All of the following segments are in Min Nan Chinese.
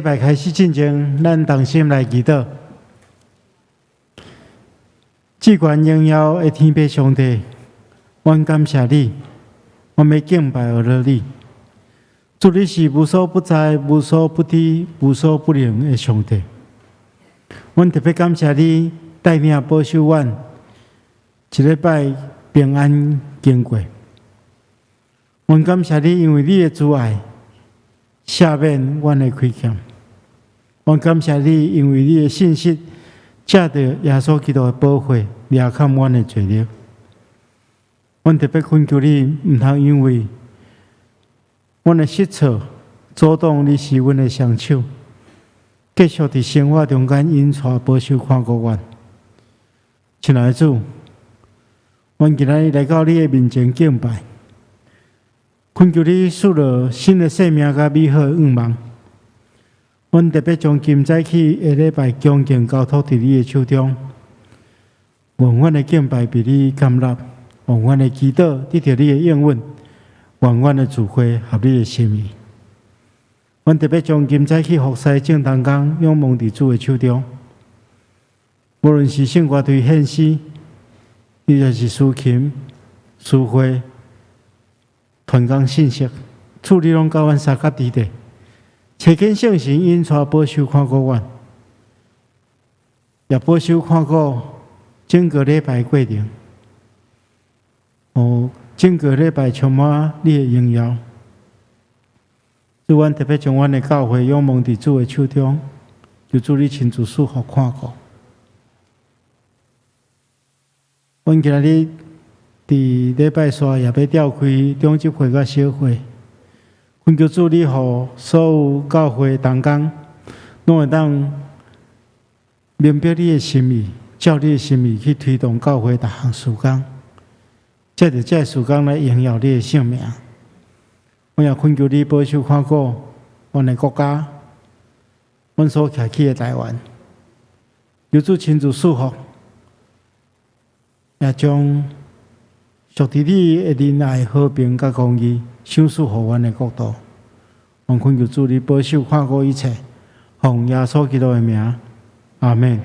拜開始進前，咱同心來祈禱。至懸榮耀的天父上帝，阮感謝你，阮欲敬拜阿羅你。主，你是無所不在、無所不知、無所不能的上帝。阮特別感謝你帶領保守阮一禮拜平安經過。阮感謝你，因為你的慈愛赦免阮的虧欠。阮感謝你，因為你的信實，藉著耶穌基督的寶血，掠砍阮的罪孽。阮特別懇求你，毋通因為阮的失錯，阻擋你施阮的雙手，繼續佇生活中間引帶保守看顧阮。親愛的主，阮今仔日來到你的面前敬拜，懇求你賜予新的生命佮美好的願望。阮特別將今早起的禮拜恭敬交託佇你的手中，願阮的敬拜被你接納，願阮的祈禱得著你的應允，願阮的聚會合你的心意。阮特別將今早起服侍眾同工仰望佇主的手中，無論是聖歌隊獻詩，抑或是司琴、司會、傳講信息，主你攏佮阮相佮佇咧。差遣聖神引帶保守看顧阮，也保守看顧整個禮拜過程。哦，整個禮拜充滿你的榮耀。主，阮特別將阮的教會仰望佇主的手中，求主你親自賜福看顧。阮今仔日佇禮拜三也欲召開長執會佮小會。懇求主，你予所有教會同工，攏會當明白你的心意，照你的心意去推動教會逐項事工，藉著這个事工來榮耀你的聖名。我也懇求你保守看顧阮的國家，阮所徛起的台灣，求主親自賜福，也將屬佇你的仁愛、和平佮公義賞賜予阮的國度。阮懇求主你保守看顧一切，奉耶穌基督的名，阿們。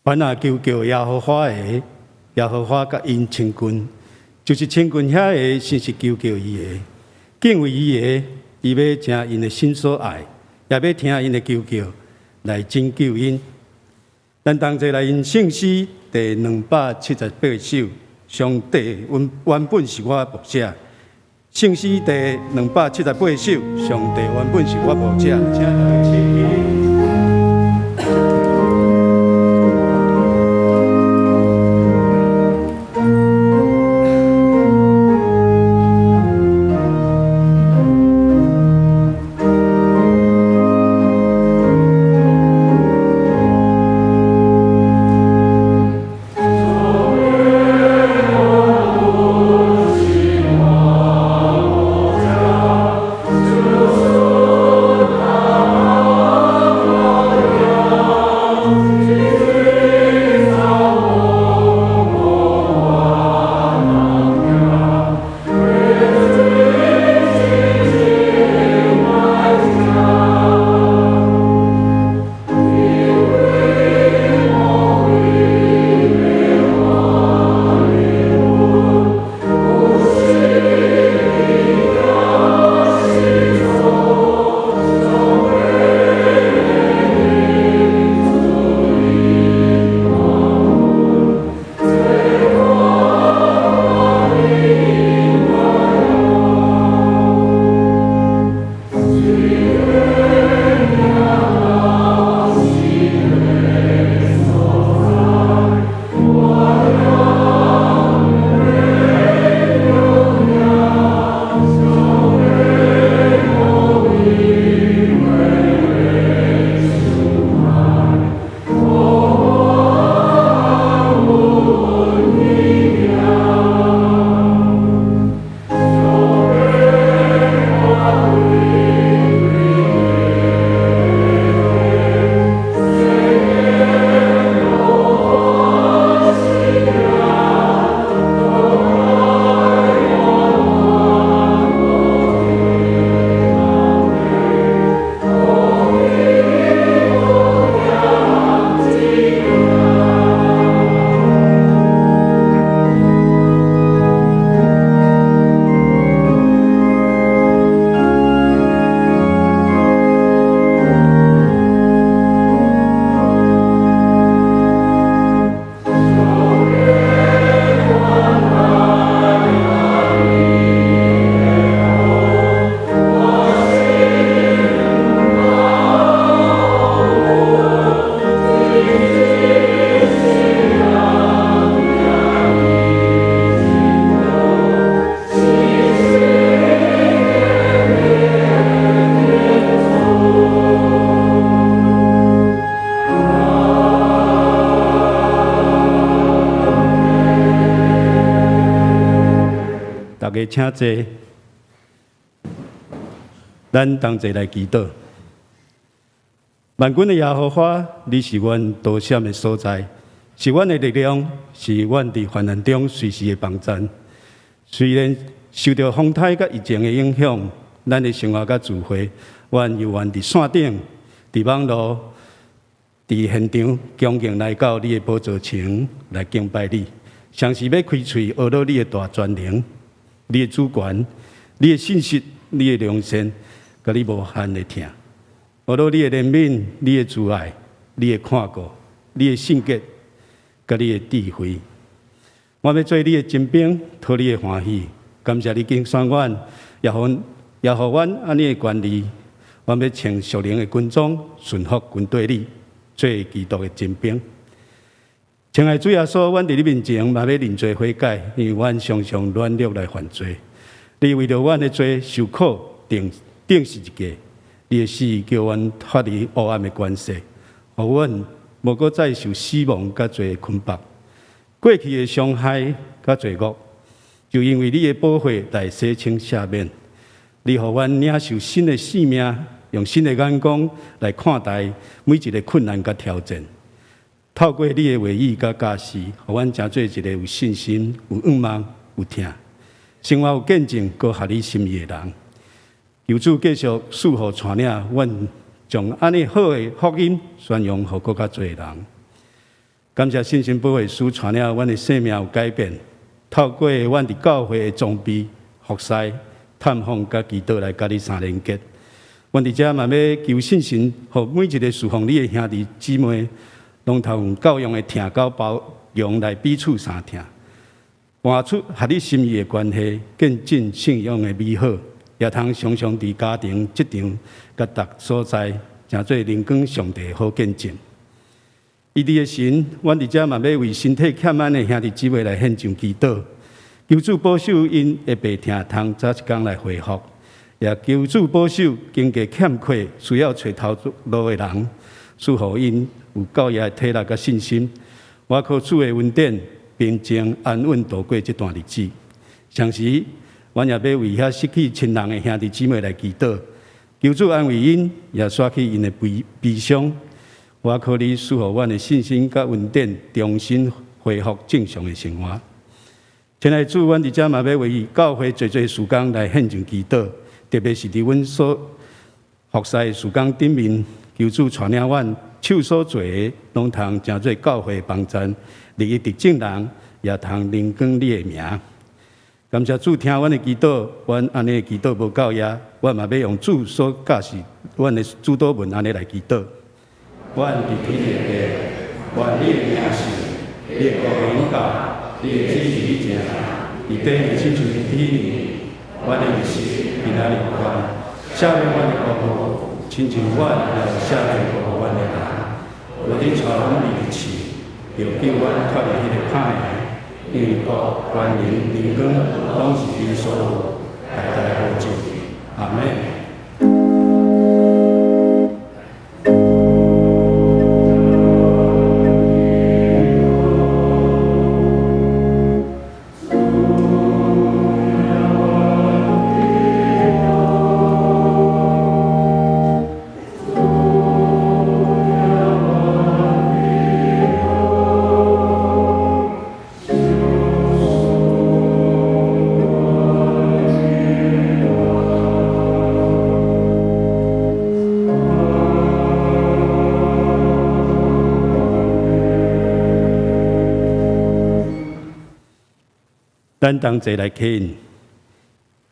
凡若求告耶和華的，耶和華佮𪜶親近，就是親近遐个誠實求告伊的，敬畏伊的，伊欲成𪜶的心所愛，也欲聽𪜶的求告來拯救𪜶。咱同齊來吟聖詩第278首，上帝原原本是我的牧者。聖詩第278首，上帝原本是我牧者，請大家起立。大家請坐，咱同齊來祈禱。萬軍的耶和華，你是阮躲閃的所在，是阮的力量，是阮佇患難中隨時的幫贊。雖然受著風颱佮疫情的影響，咱的生活佮聚會，阮猶原佇線頂、佇網路、佇現場，恭敬來到你的寶座前來敬拜你，同時欲開喙呵咾你的大全能。你的主權、你的信實、你的良善，佮你無限的疼；呵咾你的憐憫、你的慈愛、你的看顧、你的聖潔，佮你的智慧。我欲做你的精兵，討你的歡喜。感謝你揀選阮，也予也予阮按呢的權利。阮欲穿屬靈的軍裝，順服跟綴你，做基督的精兵。親愛主耶穌，阮佇你面前嘛欲認罪悔改，因為阮常常軟弱來犯罪。你為著阮的罪受苦，釘釘十字架，你的死叫阮脫離黑暗的權勢，予阮無閣再受死亡佮罪的捆綁。過去的傷害佮罪惡，就因為你的寶血來洗清赦免。你予阮領受新的生命，用新的眼光來看待每一个困難佮挑戰。透過你的話語佮教示，予阮成做一个有信心、有盼望、有疼，生活有見證、閣合你心意的人。求主繼續賜福帶領阮，將按呢好的福音宣揚予閣較濟人。感謝聖神保惠師帶領阮的生命有改變，透過阮佇教會的裝備、服侍、探訪佮祈禱來佮你相連結。阮佇遮嘛欲求聖神，予每一个侍奉你的兄弟姊妹，攏通用夠用的疼佮包容來彼此相疼，活出合你心意的關係，見證信仰的美好，也通常常佇家庭、職場佮逐所在，成做靈光上帝的好見證。醫治的神，阮佇遮嘛欲為身體欠安的兄弟姊妹來獻上祈禱，求主保守𪜶的病痛，通早一工來恢復；也求主保守經濟欠缺、需要揣頭路的人，賜予𪜶有夠額的體力佮信心。倚靠主的恩典，平靜安穩度過這段日子。同時，阮也欲為遐失去親人的兄弟姊妹來祈禱，求主安慰𪜶，也煞去𪜶的悲悲傷。倚靠你賜予阮的信心佮恩典，重新恢復正常的生活。親愛的主，阮佇遮嘛欲為教會濟濟事工來獻上祈禱，特別是佇阮所服侍的事工頂面，求主帶領阮手所做的，攏通成做教會幫贊，利益佇眾人，也通榮光你的名。感謝主聽阮的祈禱，阮按呢祈禱無夠額，阮嘛欲用主所教示阮的主禱文按呢來祈禱。阮佇天的父，願你的名聖，你的國臨到，你的旨意行，佇地面親像佇天暝。阮的飲食今仔日予阮，赦免阮的過錯，親像阮也赦免過予阮的人。無得帶阮入去試，著救阮脫離彼个歹的。因為國、權能、榮光，攏是你所有，代代無盡。阿們。咱同齊來啟應，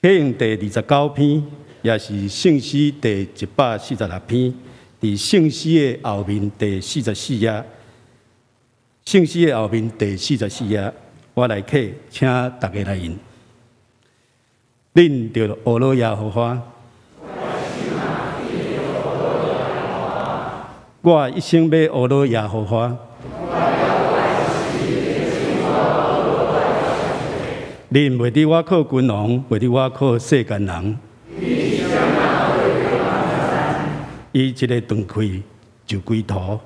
啟應第29篇，也是聖詩第146篇，佇聖詩的後面第四十四頁。聖詩的後面第四十四頁，我來啟，請大家來應。恁著學羅耶和華，我一生欲學羅耶和華。恁袂佇倚靠君王，袂佇倚靠世間人。伊一个斷氣就歸土。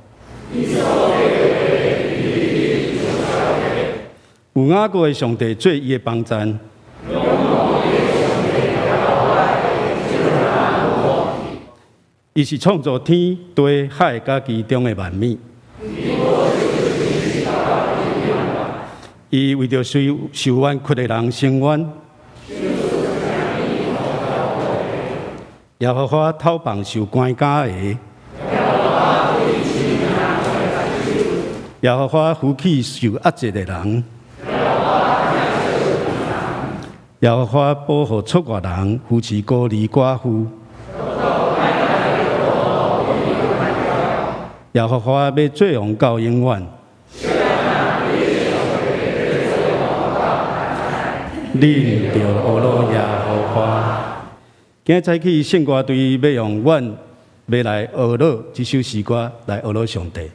有雅各的上帝做伊的幫贊。伊是創造天地海佮其中的萬物。伊為著受受冤屈的人伸冤，耶和華討放受關監的，耶和華扶起受壓制的人，耶和華保護出外人，扶持孤兒寡婦，耶和華欲做王到永遠。恁著學羅耶和華。今日早起聖歌隊欲用阮欲來學羅這首詩歌來學羅上帝。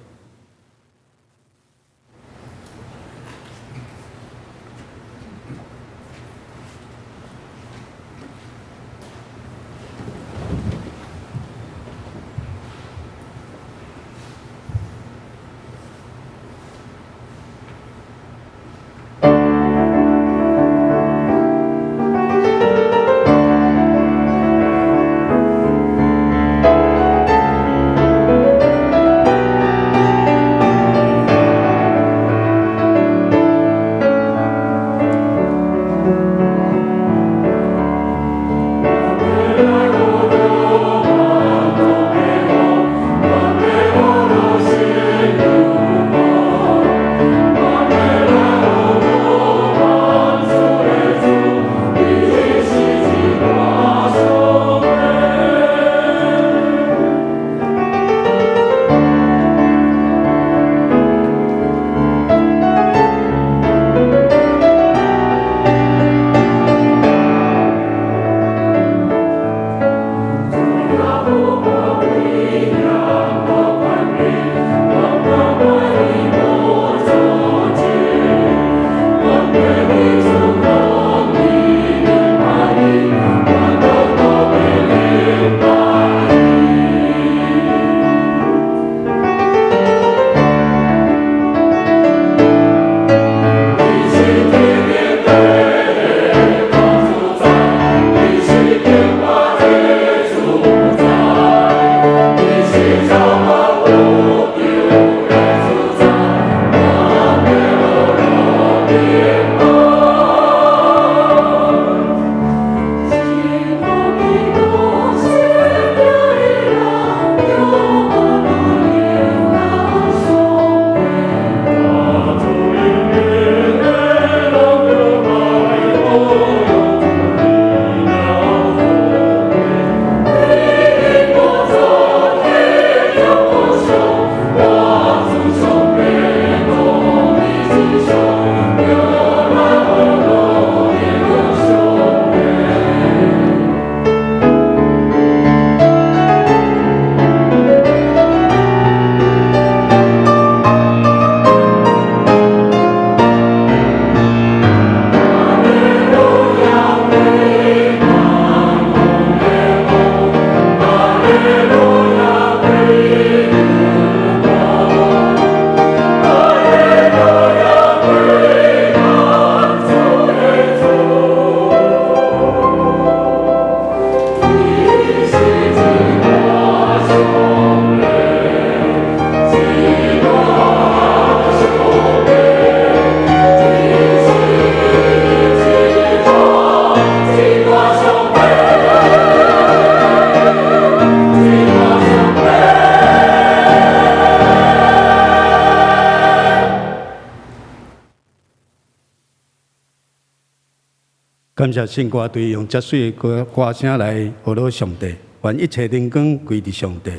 感謝聖歌隊用這媠的歌歌聲來呵咾上帝，願一切榮光歸佇上帝。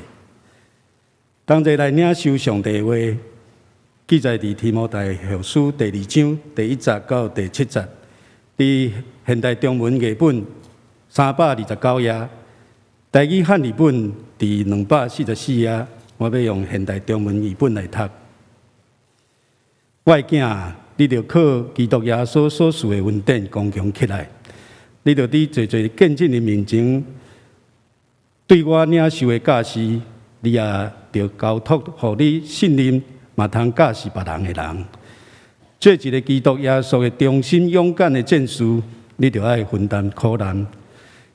同齊來領受上帝的話，記載佇提摩太後書第二章第一節到第七節，佇現代中文譯本329頁，台語漢譯本佇244頁，我欲用現代中文譯本來讀。我的囝啊，你著靠基督耶穌所賜的恩典剛強起來。你著佇濟濟見證的面前，對我領受的教示，你也著交託予你信任，嘛通教示別人的人。做一个基督耶穌的忠心勇敢的戰士，你著愛分擔苦難。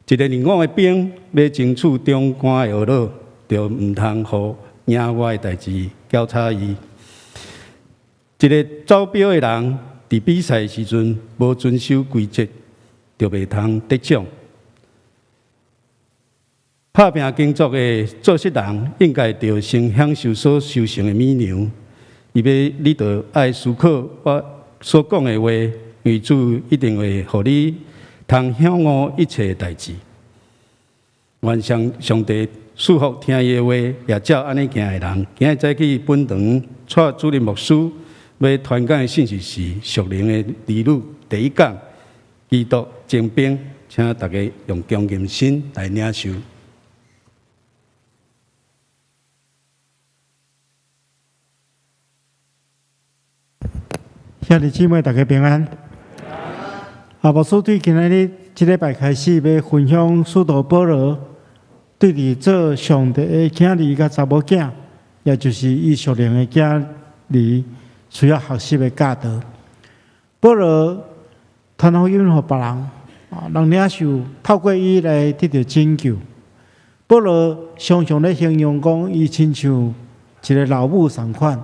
一个年伍的兵欲爭取長官的呵咾，就毋通予贏我的代誌攪吵伊。一个走標的人，佇比賽的時陣無遵守規則，就袂通得獎。拍拚工作的做穡人，應該著先享受所收成的米糧。伊欲你著愛思考我所講的話，因為主一定會予你通曉悟一切代誌。願上上帝賜福聽伊的話，也照按呢行的人。今日早起本堂蔡主任牧師欲傳講的信息是屬靈的兒女第一講，基督精兵，請大家用恭敬心來領受。兄弟姊妹，大家平安。啊，牧師對今仔日這禮拜開始欲分享使徒保羅對佇做上帝的囝兒佮查某囝，也就是伊屬靈的囝兒需要學習的教導。保羅傳福音予別人，啊，人領受透過伊來得著拯救。保羅常常咧形容講，伊親像一个老母仝款，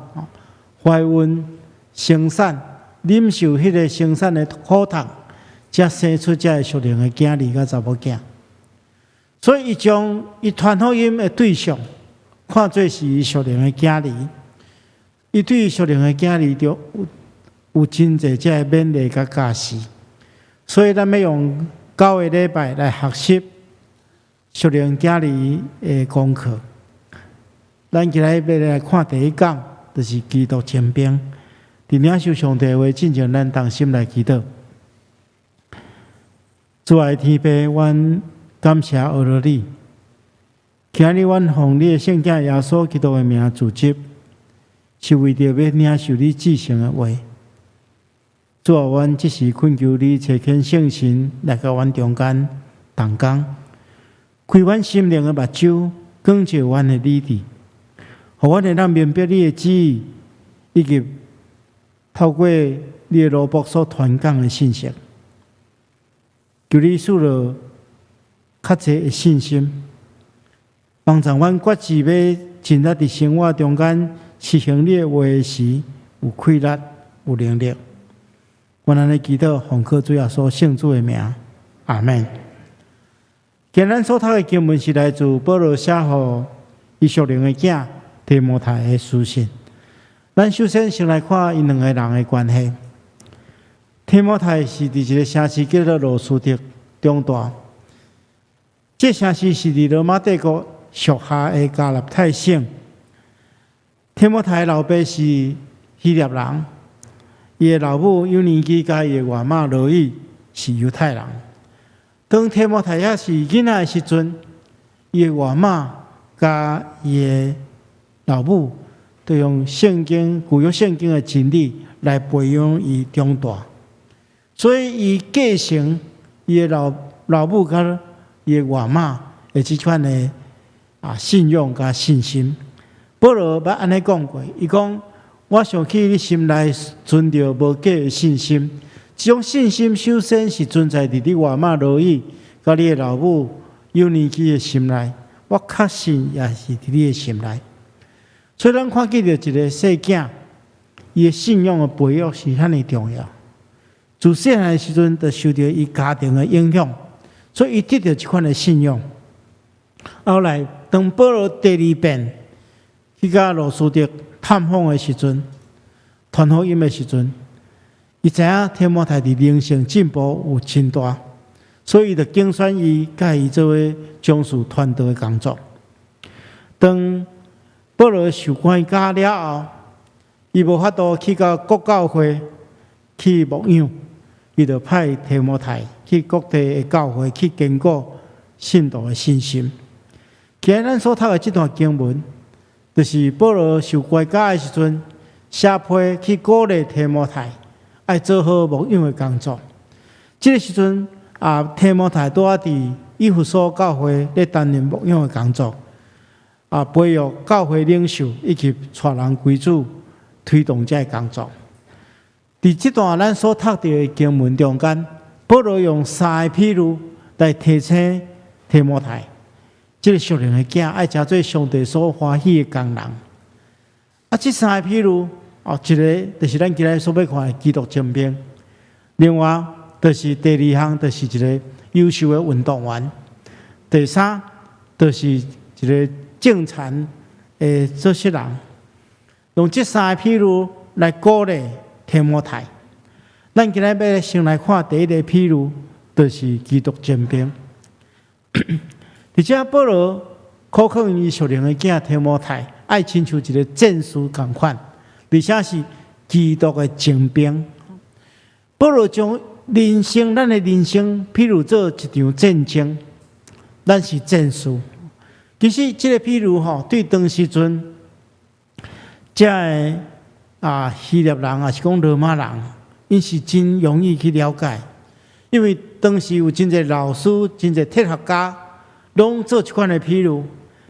懷孕生產，忍受彼个生產的苦痛，才生出這个屬靈的囝兒佮查某囝。所以，伊將伊傳福音的對象看做是伊屬靈的囝兒。伊對屬靈的囝兒就有有真濟這个勉勵佮教示。所以，咱欲用九个禮拜來學習屬靈囝兒的功課。咱今日欲來看第一講，就是基督精兵。佇領受上帝的話進前，咱同心來祈禱。主愛天父，阮感謝呵咾你。今日阮奉你的聖子耶穌基督的名聚集，是為著欲領受你至聖的話。主啊，阮這時懇求你差遣聖神來到阮中間同工，開阮心靈的目睭，光照阮的理智，予阮會當明白你的旨意，以及透過你的奴僕所傳講的信息。求你賜予較濟的信心，幫助阮決志欲盡力佇生活中間實行你的話時，有氣力、有能力。阮按呢祈禱，奉靠主耶穌聖子的名，阿們。今咱所讀的經文是來自保羅寫予伊屬靈的囝提摩太的書信。咱首先先來看𪜶兩个人的關係。提摩太是佇一个城市叫做路司得長大，這城市是佇羅馬帝國屬下的加納泰省。提摩太的老爸是希臘人，伊的老母友尼基佮伊的外媽羅以是猶太人。當提摩太猶是囡仔的時陣，伊的外媽佮伊的老母都用聖經舊約聖經的真理來培養伊長大，所以伊繼承伊的老老母佮伊的外媽的這款的信仰佮信心。保羅捌按呢講過，伊講：我想起你心內存著無假的信心，這種信心首先是存在佇你外媽羅以佮你的老母友尼基的心內，我確信也是佇你的心內。所以，咱看見著一个細囝，伊的信仰的培育是遐爾重要。自細漢的時陣，就受著伊家庭的影響，所以伊得著這款的信仰。後來，當保羅第二遍去佮路司得探訪的時陣，傳福音的時陣，伊知影提摩太佇靈性進步有真大。所以伊就揀選伊，佮伊做伙從事傳道的工作。當保羅受關監了後，伊無法度去到各教會去牧養，伊就派提摩太去各地的教會去堅固信徒的信心。今日咱所讀的這段經文，就是保羅受關監的時陣，寫批去鼓勵提摩太，愛做好牧養的工作。這个時陣啊，提摩太拄仔佇以弗所教會咧擔任牧養的工作，啊，培育教會領袖以及帶人歸主，推動這个工作。佇這段咱所讀著的經文中間，保羅用三個譬喻來提醒提摩太，這个屬靈的囝愛成做上帝所歡喜的工人。啊，這三个譬喻，哦，一个就是咱今日所欲看的基督精兵，另外就是第二項，就是一个優秀的運動員；第三，就是一个種田的做穡人。用這三个譬喻來鼓勵提摩太。咱今日欲先來看第一个譬喻，就是基督精兵。佇遮保羅苦勸伊屬靈的囝提摩太，愛親像一个戰士仝款，而且是基督的精兵。保羅將人生，咱的人生，譬喻做一場戰爭，咱是戰士。其實這个譬喻吼，對當時陣，遮个啊希臘人，抑是講羅馬人，𪜶是真容易去了解，因為當時有真濟老師、真濟哲學家，攏做這款的譬喻。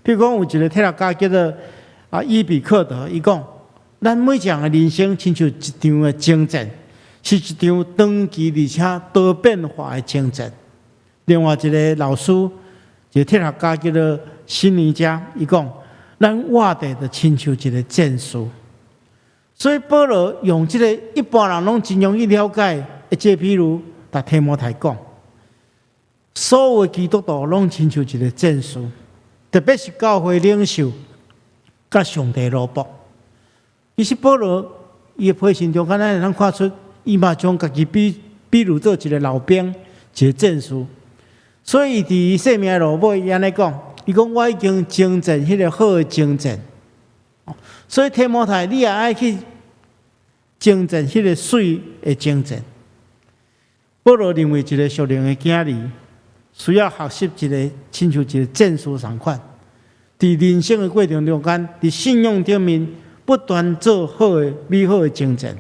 譬如講，有一个哲學家叫做啊伊比克德，伊講，咱每一人的人生親像一場的征戰，是一場長期而且多變化的征戰。另外一个老師，一個哲學家叫做辛尼加，伊講，咱活著就親像一个戰士。所以保羅用這个一般人攏真容易了解的這个譬喻，共提摩太講，所有的基督徒攏親像一个戰士，特別是教會領袖佮上帝奴僕。其實保羅伊的批信中間，咱會當看出，伊嘛將家己比喻做一个老兵，一个戰士。所以佇伊生命的落尾，伊按呢講，伊講我已經征戰彼个好的征戰。所以提摩太，你也愛去征戰彼个媠的征戰。保羅認為一个屬靈的囝兒需要學習一个親像一个戰士仝款，佇人生的過程中間，佇信仰頂面不斷做好的美好的征戰。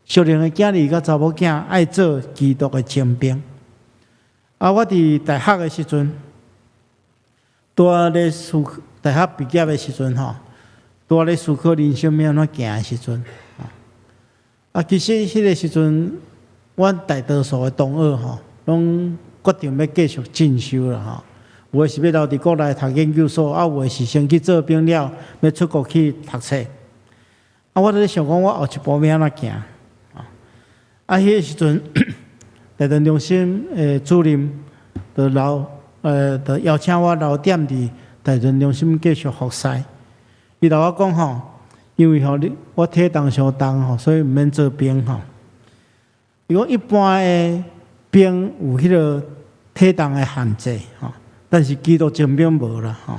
屬靈的囝兒佮查某囝愛做基督的精兵。啊，我佇大學的時陣，拄仔咧思考，大學畢業的時陣吼，拄仔咧思考人生欲按怎行的時陣，啊，其實彼个時陣，阮大多數的同學吼，攏決定欲繼續進修啦吼。有的是欲留佇國內讀研究所，啊，有的是先去做兵了，欲出國去讀冊。啊，我咧想講，我後一步欲按怎行？啊，彼个時陣，台傳中心的主任就留，就邀請我留踮佇台傳中心繼續服侍。伊共我講吼，因為吼你我體重傷重吼，所以毋免做兵吼。伊講一般的兵有彼个體重的限制吼，但是基督精兵無啦吼。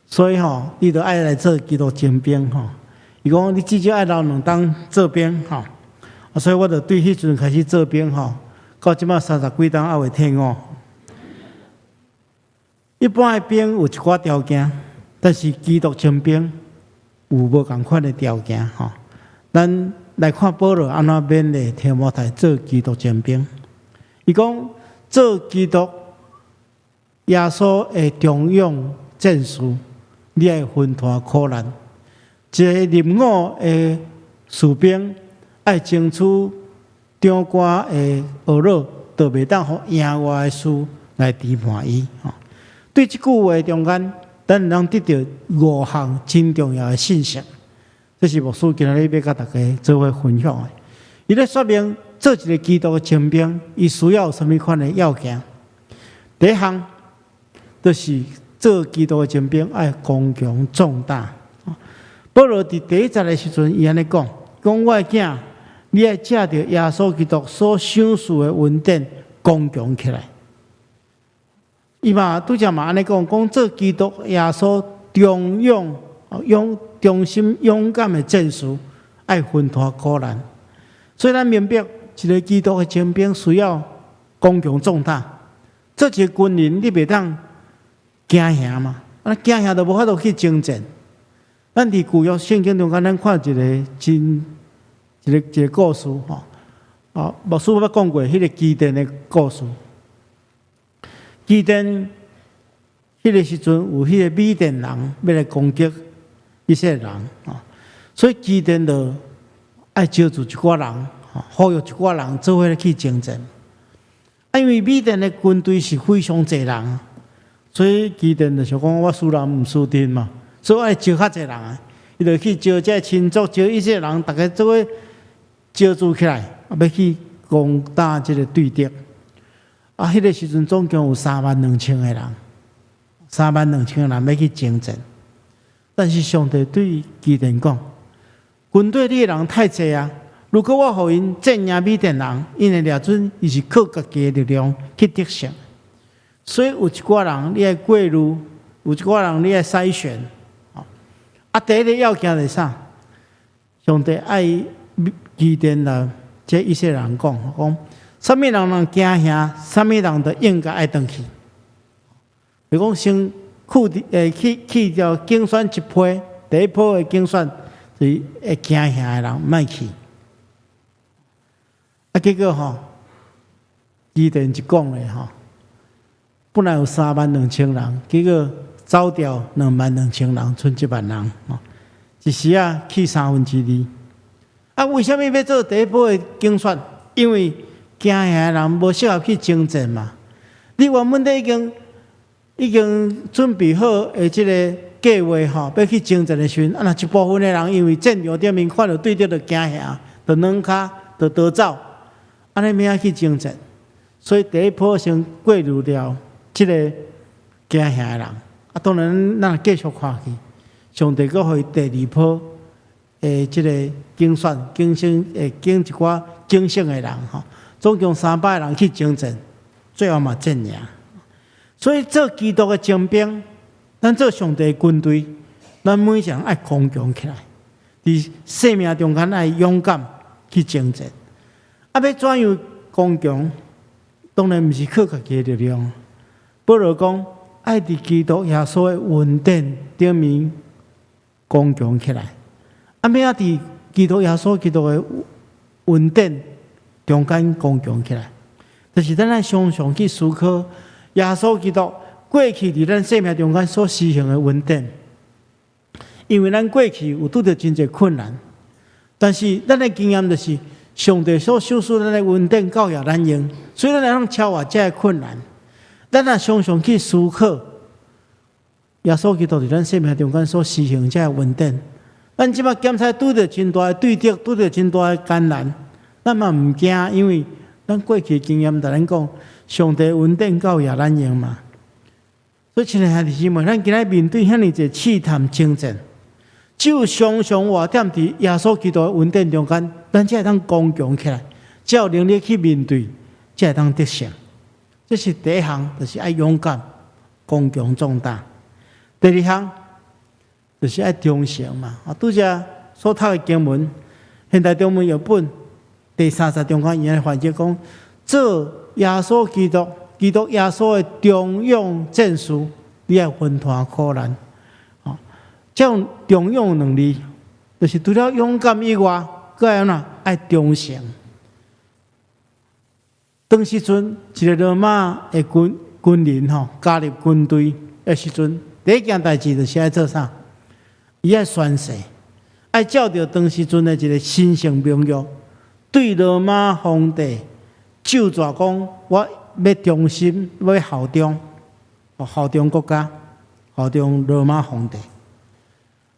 所以吼，你著愛來做基督精兵吼。伊講你至少愛留兩冬做兵吼。所以我就對彼陣開始做兵吼，到這馬三十幾冬猶未退伍。一般的兵有一寡條件，但是基督精兵有無仝款的條件吼。咱來看保羅按怎勉勵提摩太做基督精兵。伊講做基督耶穌的忠勇戰士，你愛分擔苦難。一个入伍的士兵愛爭取長官的呵咾，就袂當予額外的事來遲緩伊。對這句話中間，咱會當得著五項真重要的信息。這是牧師今仔日欲佮大家做伙分享的。伊咧說明做一个基督的精兵，伊需要啥物款的要件。第一項就是做基督的精兵愛剛強壯膽。保羅佇第一節的時陣，伊按呢講：講我的囝，你愛藉著耶穌基督所賞賜的恩典，剛強起來。伊嘛拄才嘛按呢講，講做基督耶穌忠勇、勇忠心勇敢的戰士，愛分擔苦難。所以咱明白，一個基督的精兵需要剛強壯膽。做一個軍人，你袂當驚嚇嘛？啊，驚嚇就無法度去征戰。咱佇舊約聖經中間，咱看一個真一個一個故事吼。哦，牧師捌講過彼個基甸的故事。基甸彼個時陣有彼個米甸人欲來攻擊以色列人，所以基甸就愛招聚一寡人，呼籲一寡人做伙去征戰。啊，因為米甸的軍隊是非常濟人，所以基甸就想講我輸人毋輸陣嘛，所以愛招較濟人啊。伊就去招這親族，招以色列人，逐家做伙招聚起來，啊，欲去攻打這個對敵。啊，彼個時陣總共有3萬2千個人，3萬2千個人欲去征戰。但是上帝對基甸講：軍隊裡的人太濟啊！如果我予𪜶戰贏米甸人，𪜶會掠準伊是靠家己的力量去得勝。所以有一寡人你愛過濾，有一寡人你愛篩選。啊，第一个要件是啥？上帝愛基甸來這以色列人講，講啥物人若驚嚇，啥物人就應該愛轉去。比如講先去去掉競選一批，第一批的競選就是會驚嚇的人莫去。啊，結果吼，基甸一講咧吼，本來有3萬2千人，結果走掉2萬2千人，賰1萬人，吼，一時仔去三分之二。啊，為啥物欲做第一波的競選？因為驚嚇的人無適合去征戰嘛。你原本都已經準備好的這個計劃吼，欲去征戰的時陣，啊，若一部分的人因為戰場頂面看著對敵就驚嚇，就軟跤，就逃走，按呢欲按怎去征戰？所以第一波先過濾掉這個驚嚇的人。啊，當然咱繼續看去，上帝閣予伊第二波的這個競選，競選會揀一寡警醒的人吼，總共300人去征戰，最後嘛戰贏。所以做基督的精兵，咱做上帝的軍隊，咱每一個人愛剛強起來，佇生命中間愛勇敢去征戰。啊，欲怎樣剛強？當然毋是靠家己的力量。保羅講，愛佇基督耶穌的恩典頂面剛強起來。啊，欲按怎佇基督耶穌基督的恩典中間剛強起來，就是咱愛常常去思考耶穌基督過去佇咱生命中間所施行的恩典。因為咱過去有拄著真濟困難，但是咱的經驗就是上帝所賞賜咱的恩典夠予咱用，所以咱會當超越這个困難。咱若常常去思考耶穌基督佇咱生命中間所施行這个恩典，咱這擺檢查拄著真大的對敵，拄著真大的艱難，咱嘛毋驚，因為咱過去的經驗共咱講，上帝恩典夠予咱用嘛。所以，親愛的兄弟姊妹，咱今仔面對遐爾濟試探爭戰，只有常常活踮佇耶穌基督的恩典中間，咱才會當剛強起來，才有能力去面對，才會當得勝。這是第一項，就是愛勇敢、剛強壯膽。第二項就是愛忠誠嘛。啊，拄才所讀的經文，現代中文譯本第三節中間伊按呢翻譯講，做耶穌基督、基督耶穌的忠勇戰士，你愛分擔苦難。哦，這種忠勇兩字，就是除了勇敢以外，閣愛按怎？愛忠誠。當時陣一個羅馬的軍人吼加入軍隊的時陣，第一件代誌就是愛做啥？伊愛宣誓，愛照著當時陣的一個神聖盟約，對羅馬皇帝咒詛講：我欲忠心，欲效忠，效忠國家，效忠羅馬皇帝。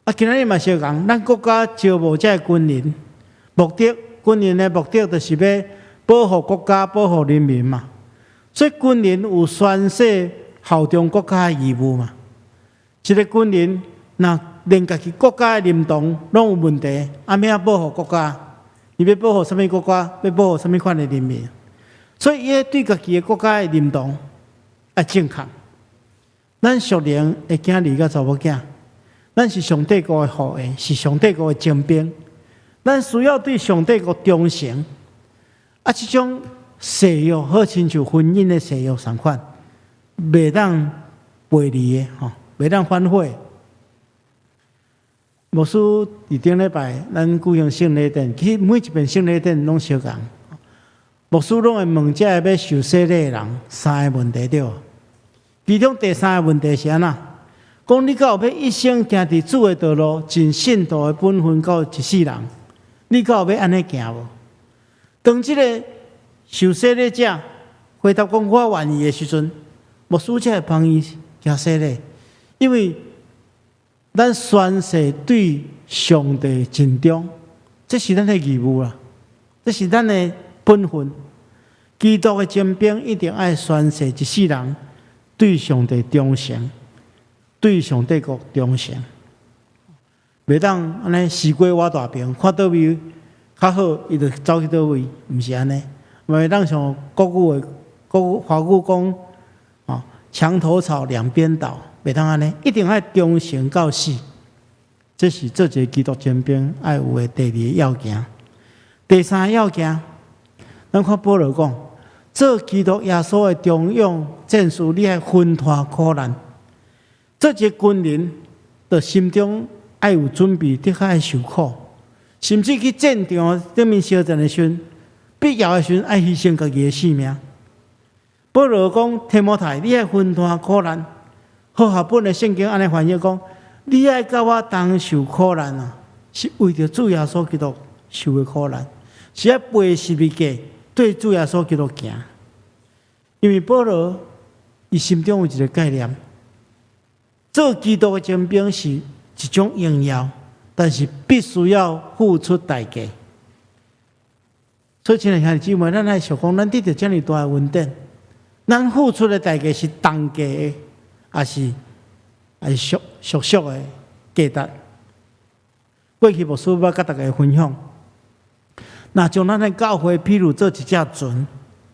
啊，今仔日嘛相仝，咱國家招募這个軍人，目的軍人的目的就是欲保護國家、保護人民嘛。所以軍人有宣誓效忠國家的義務嘛。一個軍人若連家己國家的認同攏有問題，啊，欲按怎保護國家？伊欲保護啥物國家？欲保護啥物款的人民？所以，伊對家己的國家的認同愛正確。咱屬靈的囝兒佮查某囝，咱是上帝國的後裔，是上帝國的精兵。咱需要對上帝國忠誠。啊，這種誓約好親像婚姻的誓約仝款，袂當背離的吼，袂當反悔。牧師佇頂禮拜，咱舉行聖禮典，其實每一遍聖禮典攏相仝。牧師攏會問這个欲受洗禮的人三个問題對無？其中第三个問題是按怎？講你敢有欲一生行佇主的道路，盡信徒的本分到一世人，你敢有欲按呢行無？當這个受洗禮者回答講我願意的時陣，牧師才會幫伊行洗禮，因為咱宣誓對上帝盡忠，這是咱的義務啦，這是咱的本分。基督的精兵一定愛宣誓一世人對上帝忠誠，對上帝國忠誠，袂當按呢西瓜偎大邊，看佗位較好，伊就走去佗位，毋是按呢。袂當像國語的國語華語講，哦，牆頭草兩邊倒，袂當按呢，一定愛忠誠到死。這是做一个基督精兵愛有的第二个要件。第三个要件，咱看保羅講，做基督耶穌的忠勇戰士，你愛分擔苦難。做一个軍人，就心中愛有準備，的確愛受苦，甚至去戰場頂面相戰的時陣，必要的時陣愛犧牲家己的性命。保羅講提摩太，你愛分擔苦難。和合本的聖經按呢翻譯講，你愛佮我同受苦難啊，是為著主耶穌基督受的苦難，是愛背十字架對主耶穌基督行。因為保羅伊心中有一个概念，做基督的精兵是一種榮耀，但是必須要付出代價。所以，親愛兄弟姊妹，咱愛想講，咱得著遮爾大的恩典，咱付出的代價是重價的，抑是俗俗的價值？過去牧師捌佮大家分享，若將咱的教會，譬如做一隻船，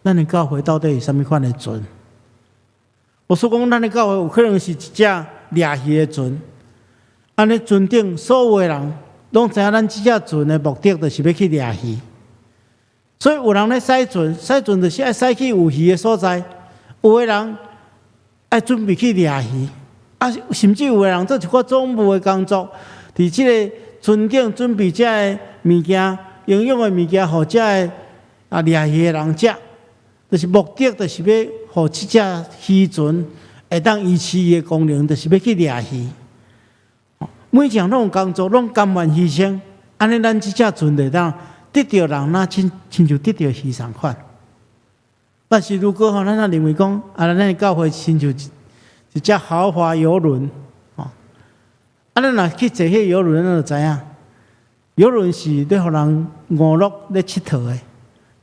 咱的教會到底是啥物款的船？牧師講，咱的教會有可能是一隻掠魚的船，按呢船頂所有的人攏知影，咱這隻船的目的就是欲去掠魚。所以有人咧駛船，駛船就是愛駛去有魚的所在。有的人愛準備去掠魚，啊，甚至有的人做一寡總務的工作，佇這个船頂準備這个物件、營養的物件，予這个掠魚的人食。就是目的，就是欲予這隻漁船會當維持伊的功能，就是欲去掠魚。每一項攏有工作，攏甘願犧牲，按呢，咱這隻船就會當得著人，若親親像得著魚仝款。但是如果吼，咱若認為講，啊，咱的教會親像一隻豪華遊輪，吼，啊，咱若去坐彼個遊輪，咱就知影，遊輪是咧予人娛樂、咧𨑨迌的，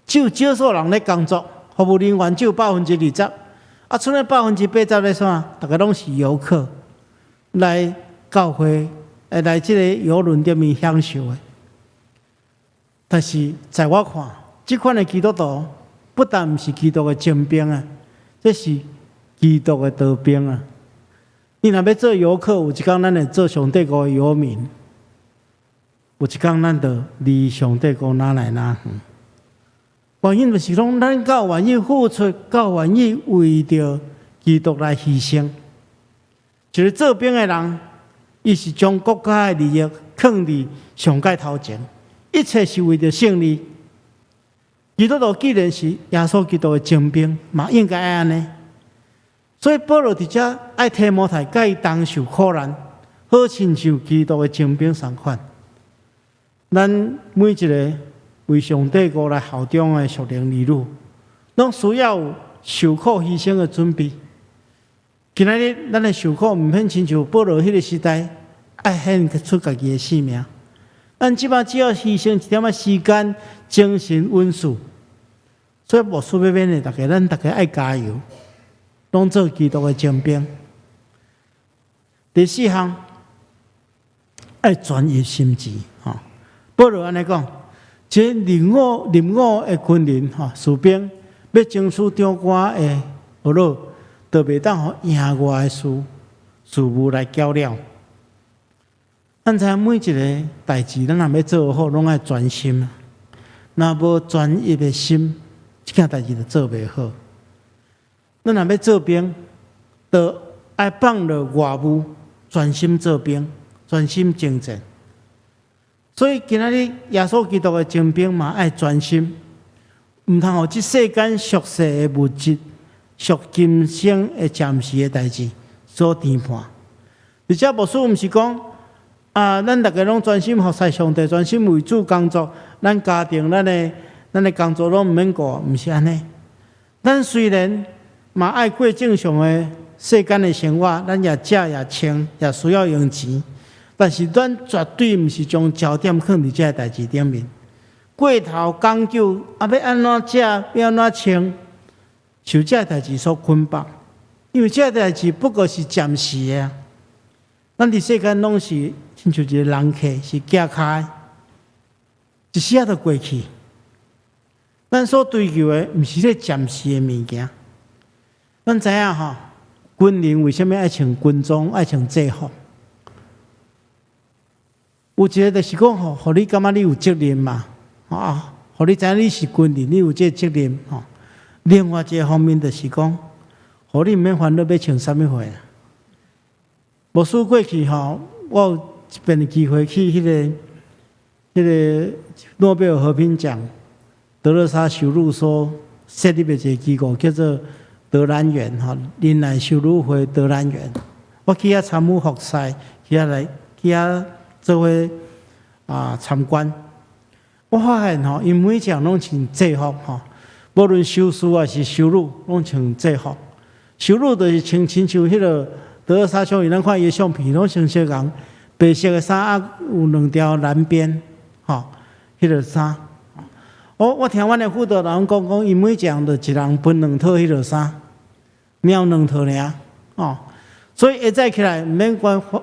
只有少數人咧工作，服務人員只有20%，啊，剩的80%咧啥？逐家攏是遊客來教會，來這个遊輪頂面享受的。但是在我看，這款的基督徒不但毋是基督的精兵啊，這是基督的逃兵啊！你若欲做遊客，有一工咱會做上帝國的遊民；有一工咱就離上帝國若來若遠。原因就是講，咱敢有願意付出，敢有願意為著基督來犧牲。一个做兵的人，伊是將國家的利益囥佇上蓋頭前，一切是為著勝利。基督徒既然是耶穌基督的精兵，嘛應該愛按呢。所以保羅佇遮愛提摩太佮伊同受苦難，好親像基督的精兵仝款。咱每一个為上帝國來效忠的屬靈兒女，攏需要有受苦犧牲的準備。今仔日咱的受苦，毋免親像保羅彼个時代，愛獻出家己的性命。咱這擺只要犧牲一點仔時間、精神、溫書。所以牧師欲勉勵大家，咱逐家愛加油，攏做基督的精兵。第四項，愛專一心志。吼，保羅按呢講，這入伍的軍人吼，士兵欲爭取長官的學樂，就袂當予額外的事事務來攪擾。咱知影每一个代誌，咱若欲做好，攏愛專心。若無專一的心，這件代誌就做袂好。咱若欲做兵，就愛放落外務，專心做兵，專心征戰。所以今仔日耶穌基督的精兵嘛，愛專心，毋通予這世間俗世的物質、屬今生的暫時的代誌所纏絆。而且牧師毋是講啊，咱逐家攏專心服侍上帝，專心為主工作，咱家庭、咱的工作攏毋免顧，毋是按呢。咱雖然嘛愛過正常的世間的生活，咱也食也穿，也需要用錢，但是咱絕對毋是將焦點放佇這个代誌頂面。過頭講究啊，欲按怎食，欲按怎穿，受這个代誌所捆綁，因為這个代誌不過是暫時的。咱佇世間攏是親像一个人客，是行跤的，一時仔就過去。咱所追求的，毋是這暫時的物件。咱知影吼，軍人為啥物愛穿軍裝、愛穿制服？有一个就是講吼，予你感覺你有責任嘛，啊，予你知影你是軍人，你有這個責任吼。另外一个方面就是講，予你毋免煩惱欲穿啥物貨。牧師過去吼，我有一遍機會去彼个諾貝爾和平獎德肋撒修女所設立的一個機構，叫做德蘭園吼，仁愛修女會德蘭園。我去遐參與服侍，去遐來去遐做伙啊參觀。我發現吼，𪜶每一項攏穿制服吼，無論修士抑是修女，攏穿制服。修女就是穿親像彼个德肋撒修女，咱看伊的相片，攏穿相仝白色的衫啊，有兩條藍邊，吼，彼个衫。我聽阮的輔導人講講，𪜶每一人就一人分兩套彼个衫，領兩套爾，哦。所以一早起來，毋免管，毋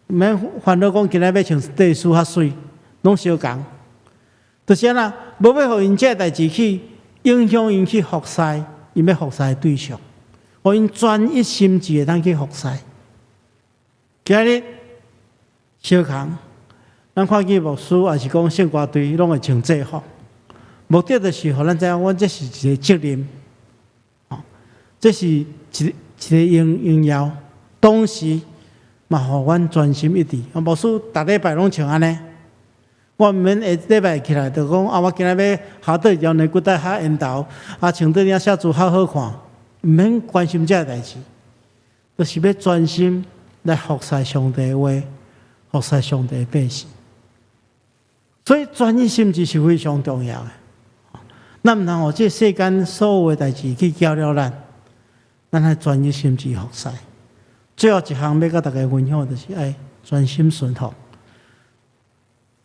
免煩惱講今仔欲穿短袖較媠，攏相仝。就是按呢，無欲予𪜶這个代誌去影響𪜶去服侍，𪜶欲服侍的對象，予𪜶專一心志會當去服侍。今日相仝，咱看見牧師抑是講聖歌隊，攏會穿制服，目的就是予咱知影，阮這是一个責任，吼，這是一一个榮耀。同時嘛，予阮專心一致。牧師逐禮拜攏穿按呢，我毋免下禮拜起來就講啊，我今仔欲下佗一條內骨帶較緣投，啊，穿倒領寫字較好看，毋免關心這个代誌，就是欲專心來服侍上帝的話，服侍上帝的百姓。所以專一心志是非常重要的。咱毋通予這世間所有的代誌去攪擾咱，咱愛專一心志服侍。最後一項欲佮大家分享，就是愛專心順服。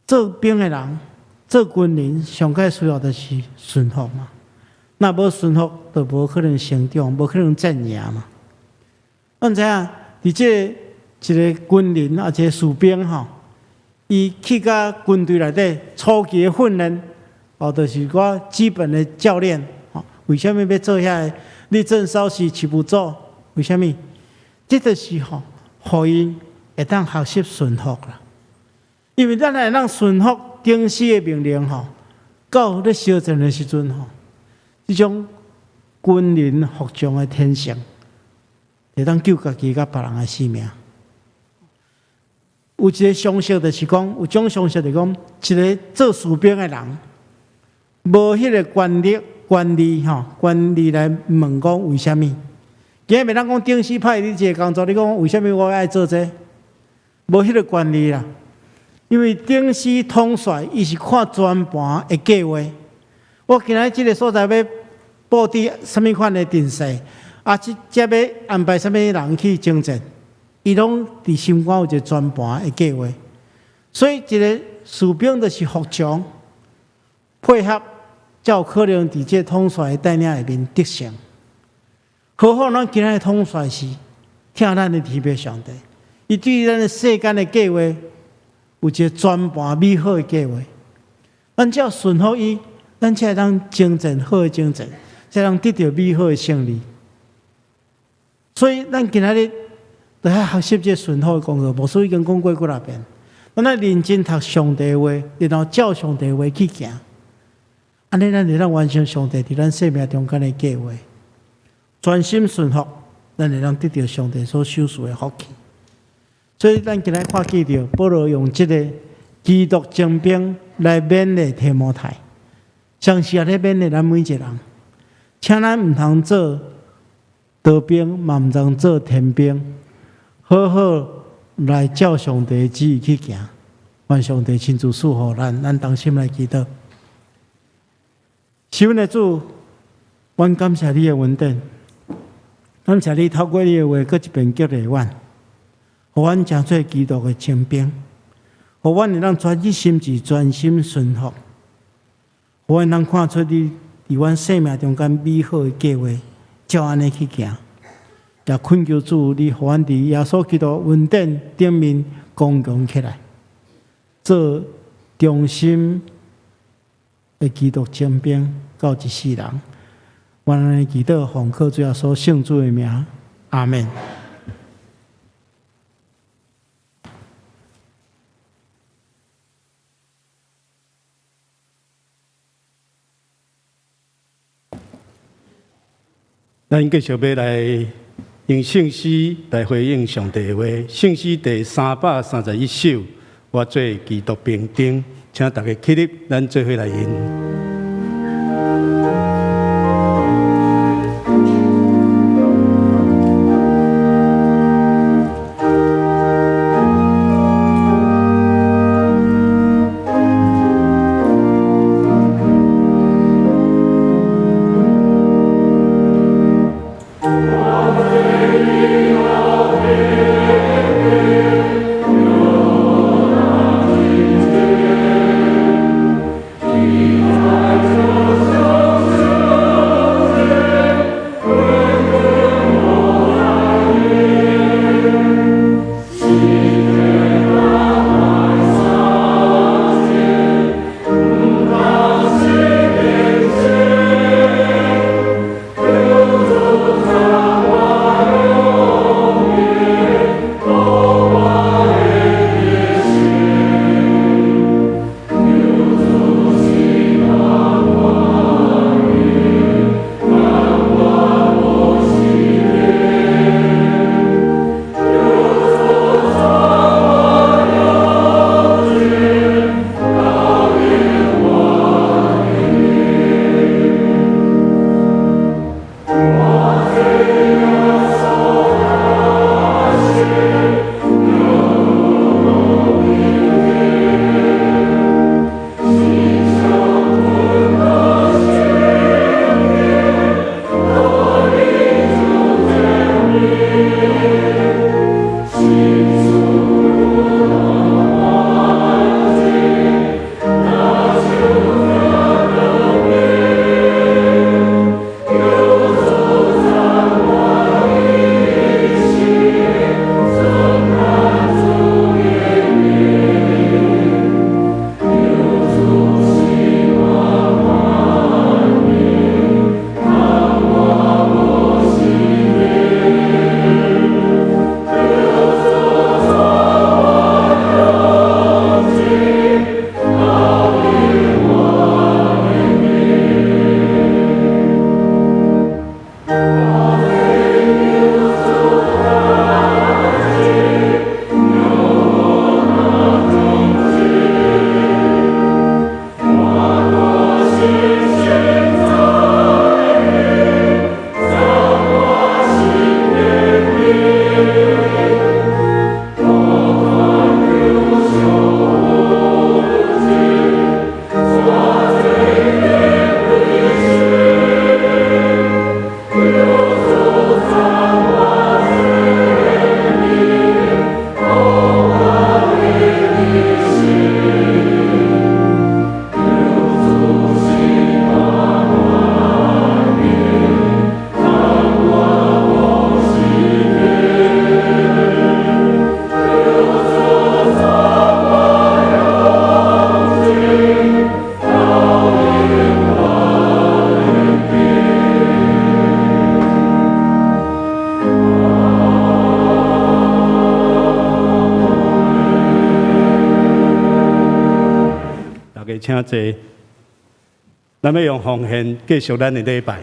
做兵的人，做軍人，上蓋需要就是順服嘛。若無順服，就無可能成長，無可能戰贏嘛。咱知影，佇這一个軍人啊，一个士兵吼，伊去到軍隊內底初期的訓練，哦，就是寡基本的教練。吼，為啥物欲做遐个？立正稍息齊步走，為啥物？這就是吼，予𪜶會當學習順服啦。因為咱會當順服頂司的命令吼，到咧相戰的時陣吼，這種軍人服從的天性，會當救家己佮別人的性命。有一个常識就是講，有種常識就是講，一个做士兵的人，無彼个權力、權利吼，權利來問講為啥物？今日袂當講頂司派你這个工作，你講為啥物我愛做這个？無彼个權利啦，因為頂司統帥伊是看全盤的計劃。我今仔這个所在欲布置啥物款的陣勢，啊，這這欲安排啥物人去征戰，伊攏佇心肝有一个全盤的計劃。所以，一个士兵就是服從、配合，才有可能佇這个統帥的帶領下面得勝。何況咱今仔的統帥是疼咱的天父上帝，伊對咱的世間的計劃有一个全盤美好的計劃。咱只要順服伊，咱才會當征戰好的征戰，才能得著美好的勝利。所以，咱今仔日就愛學習這順服的功課。牧師已經講過幾若遍，咱愛認真讀上帝話，然後照上帝話去行。按呢，咱會當完成上帝佇咱生命中間的計劃。專心順服，咱會當得著上帝所賞賜的福氣。所以，咱今日看見著保羅用這个基督精兵來勉勵提摩太，相信也咧勉勵咱每一個人，請咱毋通做逃兵，嘛毋通做天兵，好好來照上帝的旨意去行。願上帝親自賜予咱，咱同心來祈禱。是阮的主，阮感謝你的恩典，感謝你透過你的話，閣一遍激勵阮，予阮成做基督的精兵，予阮會當專一心志、專心順服，予阮通看出你佇阮生命中間美好的計劃，照按呢去行。也懇求主，你予阮佇耶穌基督恩典頂面剛強起來，做忠心的基督精兵，到一世人。阮按呢祈禱，奉靠主耶穌聖子的名，阿們。咱繼續欲來用聖詩來回應上帝的話。聖詩第331首，我做基督兵丁，請大家起立，咱做伙來吟。我。家請坐。咱欲用奉獻繼續咱的禮拜。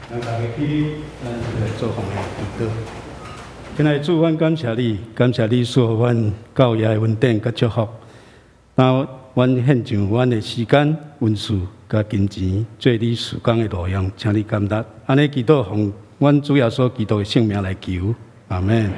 咱大家起立，咱來做奉獻祈禱。親愛的主，阮感謝你，感謝你賜予阮教會的恩典佮祝福。當阮獻上阮的時間、恩賜佮金錢，做你事工的路用，請你感納。按呢祈禱，奉阮主耶穌基督的聖名來求，阿們。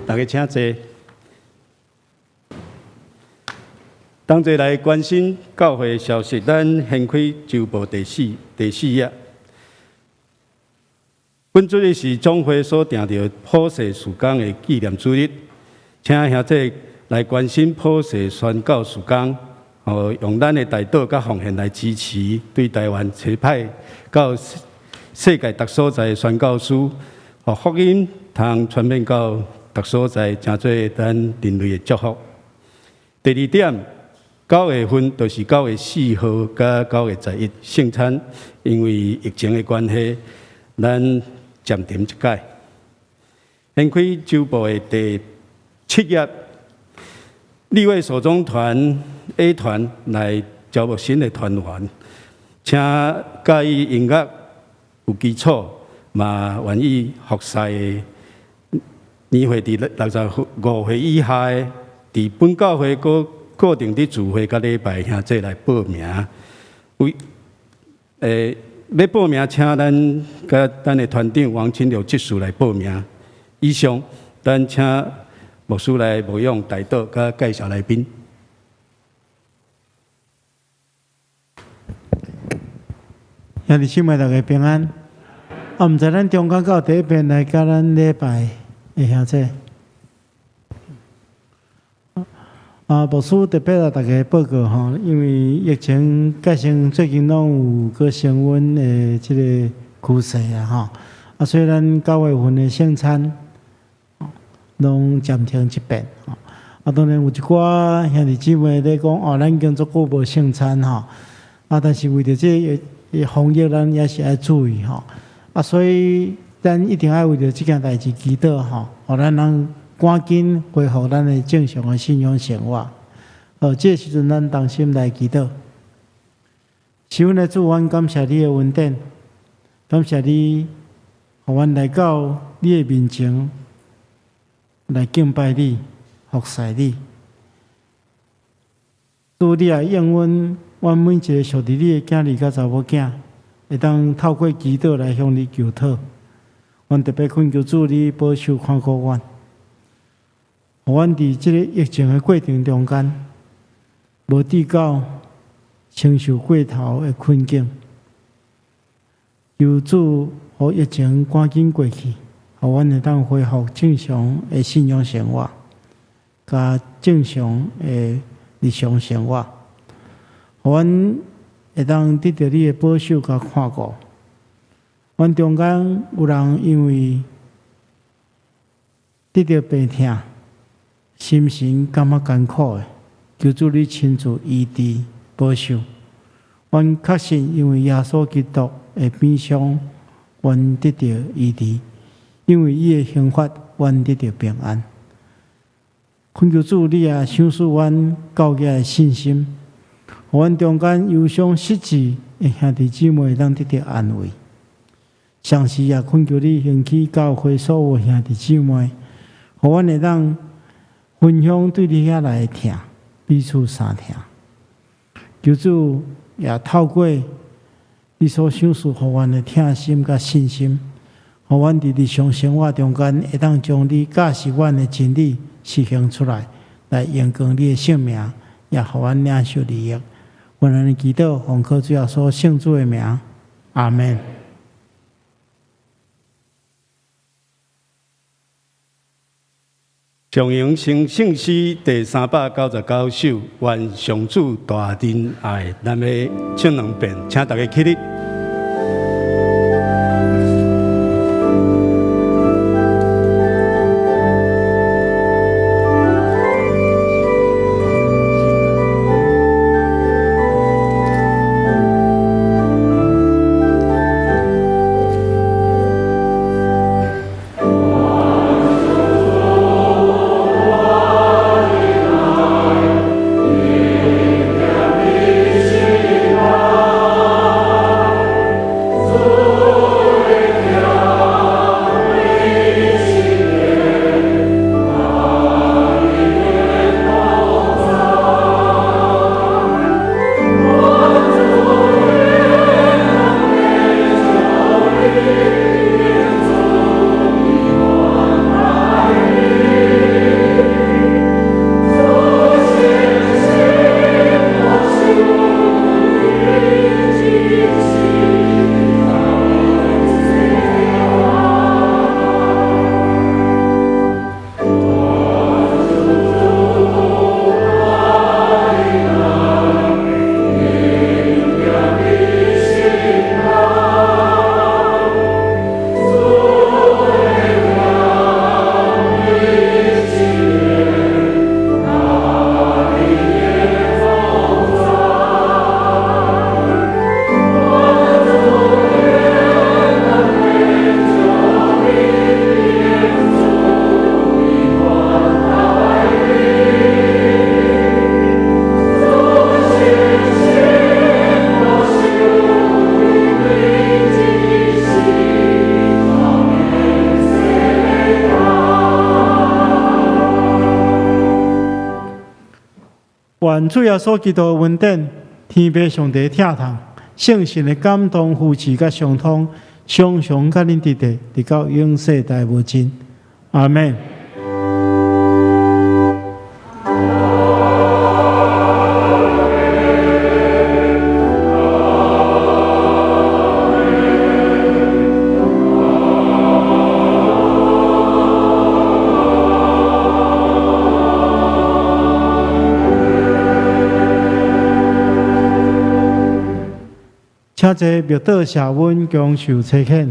大家請坐。同齊來關心教會的消息，咱掀開週報第四頁。本主日是總會所訂著普世事工的紀念主日，請兄弟來關心普世宣教事工，用咱的代禱佮奉獻來支持對台灣差派到世界逐所在的宣教師，予福音通傳遍到逐所在，成做咱人類的祝福。第二點，9月份就是9月4號佮9月11聖餐，因為疫情的關係，咱暫停一擺。掀開週報的第七頁，利未手中團 A 團來招募新的團員，請佮意音樂有基礎，嘛願意服侍的年歲佇65歲以下的，佇本教會閣固定佇聚會佮禮拜兄弟來報名。為欲報名，請咱佮咱的團長王清柳執事來報名。以上，咱請牧師來牧養代禱佮介紹來賓。兄弟姊妹大家平安。啊，毋知咱中間敢有第一遍來佮咱禮拜的兄弟。啊，牧師特別來逐家報告吼，因為疫情加上最近攏有閣升溫的這個趨勢啊吼，啊，所以咱9月份的聖餐攏暫停一遍吼。啊，當然有一寡兄弟姊妹咧講，哦，咱已經足久無聖餐吼。啊，但是為著這個防疫，咱也是愛注意吼。啊，所以咱一定愛為著這件代誌祈禱吼，予咱通趕緊恢復咱的正常的信仰生活。好，這個時陣咱同心來祈禱。是阮的主，阮感謝你的恩典，感謝你，予阮來到你的面前來敬拜你、服侍你。主，你也應允阮每一个屬佇你的囝兒佮查某囝，會當透過祈禱來向你求討。阮特別懇求主，你保守看顧阮，予阮佇這个疫情的過程中間，無致到承受過頭的困境。求主，予疫情趕緊過去，予阮會當恢復正常的信仰生活，佮正常的日常生活，予阮會當得著你的保守佮看顧。阮中間有人因為得著病痛，心神感覺艱苦的，求主你親自醫治保守。阮確信，因為耶穌基督的鞭傷，阮得著醫治；因為伊的刑罰，阮得著平安。懇求主，你也賞賜阮教會的信心，予阮中間憂傷失志的兄弟姊妹通得著安慰。同時也懇求你興起教會所有兄弟姊妹，予阮會當分享對你遐來的疼，彼此相疼。求主也透過你所賞賜予阮的疼心佮信心，予阮佇日常生活中間會當將你教示阮的真理實行出來，來榮光你的聖名，也予阮領受利益。阮按呢祈禱，奉靠主耶穌聖子的名，阿門。上榮成聖詩第399首，願上主大仁愛，咱欲唱兩遍，請大家起立。願主耶穌基督的恩典、天父上帝的疼痛、聖神的感動、扶持佮相通，常常佮恁佇佇，直到永世代無盡。阿門。請坐，默禱謝恩，恭受差遣。